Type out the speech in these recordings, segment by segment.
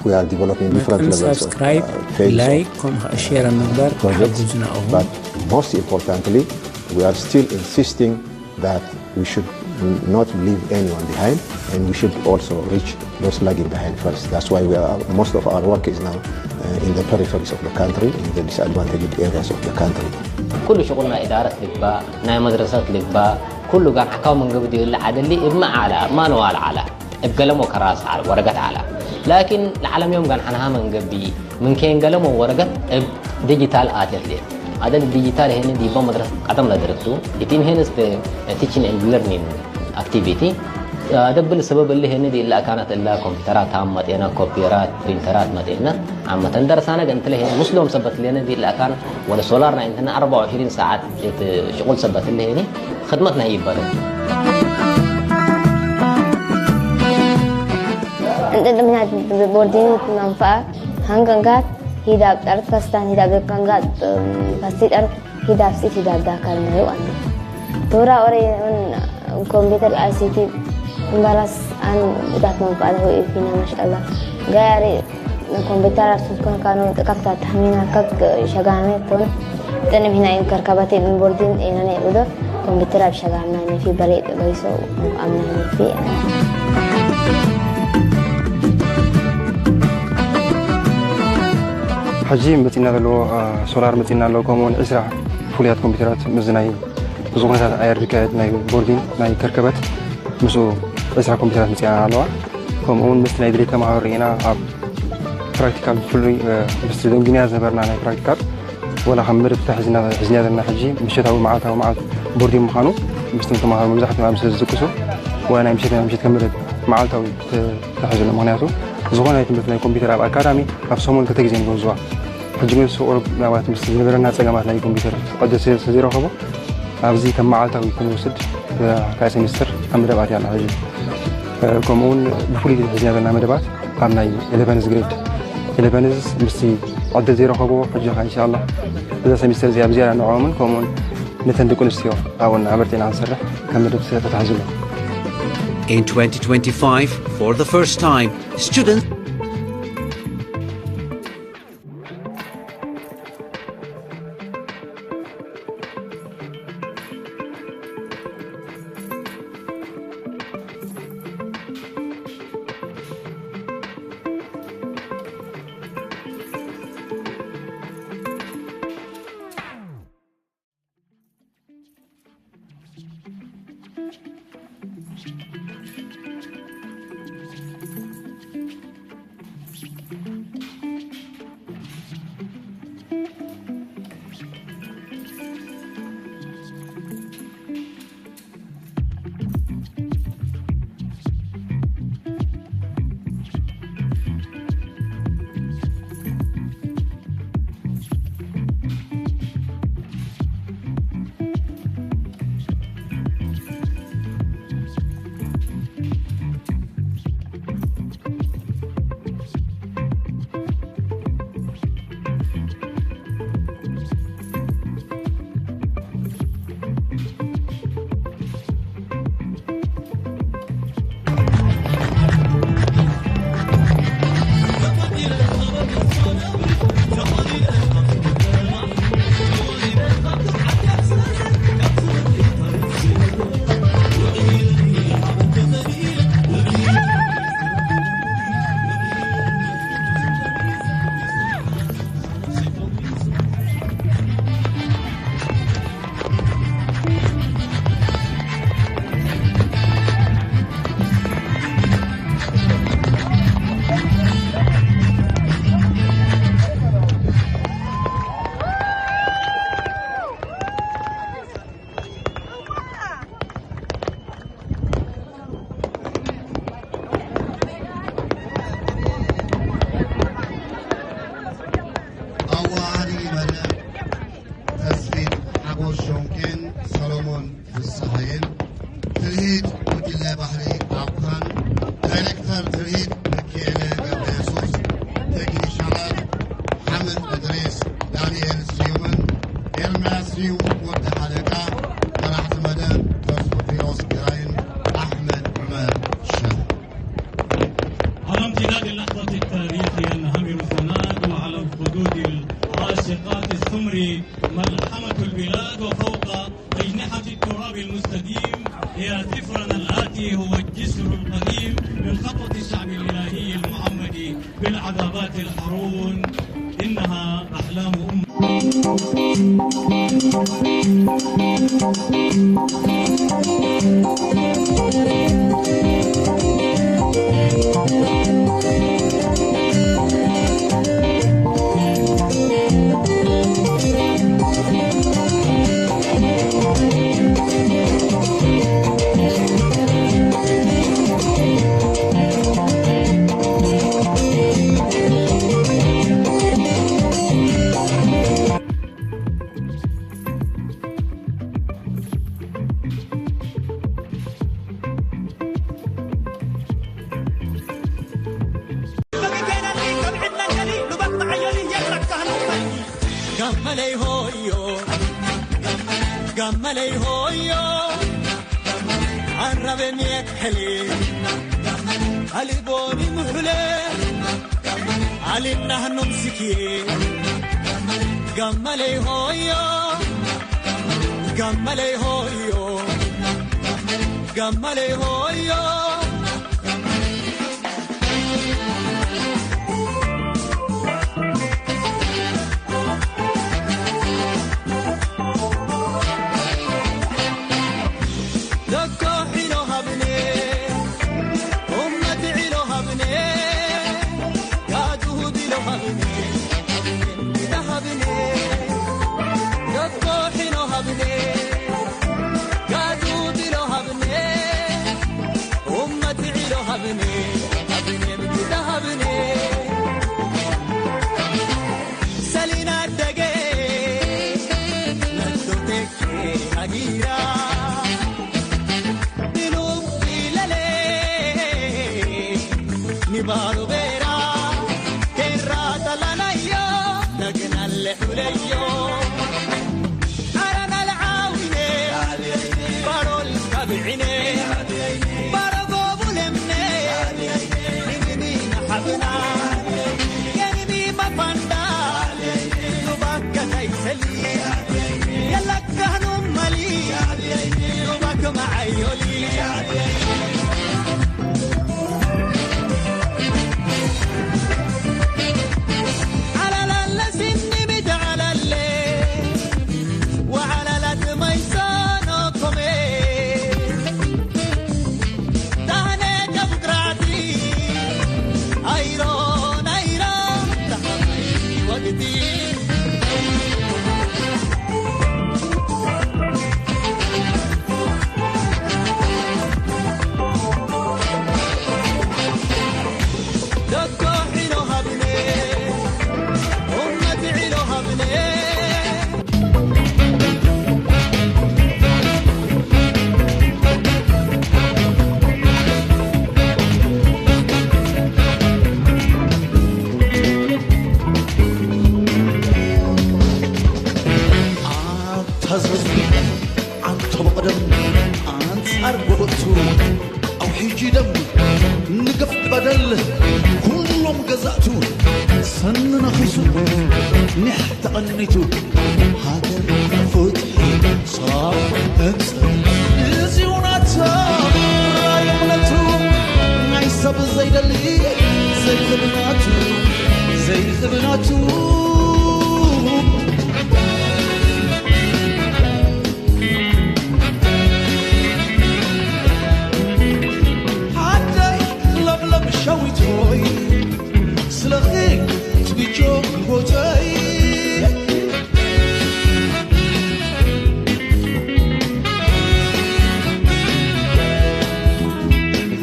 We are developing different መጠን levels of ሳብስክራይብ uh, phase ላይክ ከምኡ ከዓ ሼር ምግባር projects, ሓግዙና እኹም but most importantly, we are still insisting that we should not leave anyone behind, and we should also reach those lagging behind first. That's why we are, most of our work is now uh, in the peripheries of the country, in the disadvantaged areas of the country. ኩሉ ሽቁል ናይ ኢዳረት ልግባእ ናይ መድረሰት ልግባእ ኩሉ ጋር ሓካው መንገብ ድዩ ለዓደሊ እብ መዓላ እብ ማንዋል ዓላ እብ ገለሞ ከራስ ዓል ወረገት ዓላ ላኪን ለዓለም ዮም ጋን ሓንሃ መንገቢ ምንከን ገለሞ ወረገት እብ ዲጂታል ኣትየት ሌት ኣደል ዲጂታል ሄን ዲቦ መድረስ ቀደም ለድርቱ ኢቲም ሄንስ teaching and learning activity ደብል ሰበብ እሊ ሄን ዲ ኢላ ካናት እላ ኮምፒውተራት ታም መጤና ኮፒራት ፕሪንተራት መጤና ዓመተን ደርሳነ ገንትለ ሄን ሙስሎም ሰበት ሌነ ዲ ኢላ ካን ወደ ሶላር ናይ እንትና أربعة وعشرين ሰዓት ሽቁል ሰበት እሊ ሄኒ ክድመት ናይ ይበለ እንጥጥምናት ቦርዲኒት መንፈኣ ሃንቀንጋት ሂዳብ ጠርት ከስታን ሂዳብ ደቀንጋት ፋስቲ ጠርት ሂዳብ ሲት ሂዳብ ዳካል ነዩ ኣነ ቶራ ኦሬ ኮምፒውተር ኣይሲቲ እምበራስ ኣን ብዛት መንፈኣ ለሁ ኢፊና ማሻላ ጋያሪ ኮምፒውተር ኣርሱት ኮን ካኑ ጥቃፍታት ታህሚና ከክ ሸጋነ ቶን ጥንም ሂና ኢንከር ካባቴ ቦርዲን ኤናነ ብዶ ኮምፒውተር ኣብ ሸጋና ኔፊ በሬ በይሶ ኣምና ኔፊ ሕጂ መፂና ዘለዎ ሶላር መፂና ኣለዎ ከምኡውን ዕስራ ፍሉያት ኮምፒውተራት ምዝናይ ብዙ ኩነታት ኣየር ዝካየድ ናይ ቦርዲን ናይ ከርከበት ምስኡ ዕስራ ኮምፒውተራት መፂና ኣለዋ ከምኡውን ምስቲ ናይ ድሌት ተማሃሩ ርኢና ኣብ ፕራክቲካል ፍሉይ ምስቲ ደንጊንያ ዝነበርና ናይ ፕራክቲካል ወላ ከም መደብ ተታሒዝና ሒዝና ዘለና ሕጂ ምሸታዊ መዓልታዊ መዓልቲ ቦርዲን ምዃኑ ምስቶም ተማሃሮ መብዛሕትኦም ስለ ዝዝቅሱ ወላ ናይ ምሸት ናይ ምሸት ከም መደብ መዓልታዊ ተታሒዙ ኣሎ ምክንያቱ ዝኾነ ናይ ትምህርቲ ናይ ኮምፒውተር ኣብ ኣካዳሚ ኣብ ሰሙን ክልተ ግዜ ንገዝዋ ሕጂ ግን ስቑር ምናልባት ምስ ዝነበረና ፀገማት ናይ ኮምፒውተር ዕድል ስለ ዘይረኸቦ ኣብዚ ከም መዓልታዊ ክንወስድ ካልኣይ ሴሚስተር ኣብ መደብ ኣትያ ኣላ ሕጂ ከምኡውን ብፍሉይ ሒዝና ዘለና መደባት ኣብ ናይ ኤሌቨንዝ ግሬድ ኤሌቨንዝ ምስቲ ዕድል ዘይረኸብዎ ሕጂ ኸ እንሻላ እዛ ሰሚስተር እዚኣ ብዝያዳ ንዕኦምን ከምኡውን ነተን ደቂ ኣንስትዮ ኣብኡ እናኣበርቲዕና ክንሰርሕ ከም መደብ ተታሒዙ ኣሎ In twenty twenty-five, for the first time, students بالعذابات الحرون، إنها أحلام أم. ጋመለይ ሆዮ ጋመለይ ሆዮ ኣራበ ሚየት ሕሊ ኣልቦኒ ምሕለ ኣሊናህኖም ሲኪ ጋመለይ ሆዮ ጋመለይ ሆዮ ጋመለይ ሆዮ ኣንታ ዝህዝቢ ኣንታ በቐደም ኣንጻር ጎበጥቱ ኣውሒጂ ደም ንገፍ በደል ኩሎም ገዛእቱ ሰኒ ነኺሱ ኒሕ ተቐኒቱ ሃገር ፍትሒ ሰላም ህንጸት እዚኡ ናታ ራእይ እምነቱ ናይ ሰብ ዘይደሊ ዘይኽብናቱ ዘይኽብናቱ ሓደይ ለምለም ሸዊት ሆይ ስለኺ ትብጆ ህይወተይ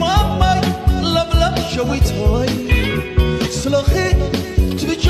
ማማይ ለምለም ሸዊት ሆይ ስለኺ ትብጆ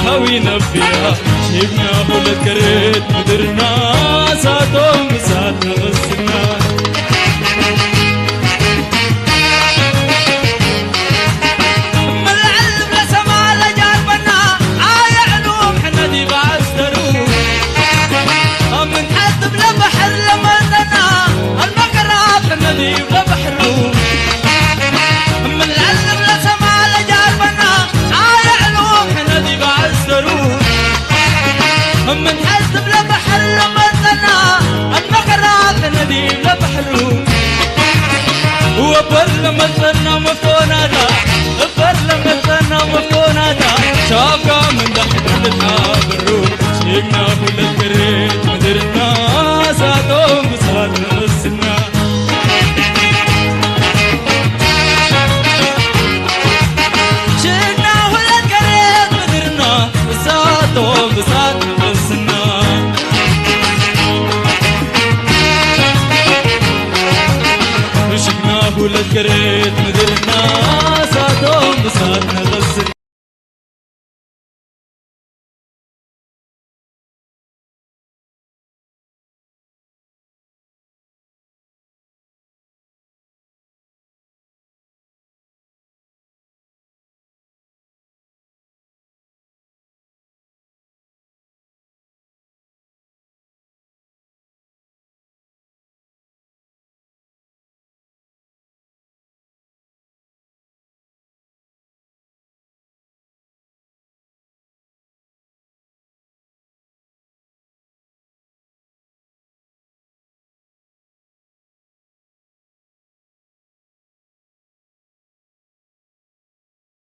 ሓዊ ነቢያ ሂብና ሁለት ከሬት ምድርና እሳቶም እሳት ንኽስና ምልዕል ብለሰማ ለጃርበና ኣየዕሉም ሕነዲ ባስተሩ ምንሓት ብለ ባሕር ለመጠና ኣልመቀራብ ሕነዲ ብለ ባሕሩ ምልዕል ብለሰማ ለጃርበና ኣየዕሉም ሕነዲ ባስተሩ ምንሓት ብለ ባሕር ለመጠና ኣልመቀራብ ሕነዲ ብለ ባሕሩ ወበር ለመጠና መፍቶናዳ እበር ለመጠና መፍቶ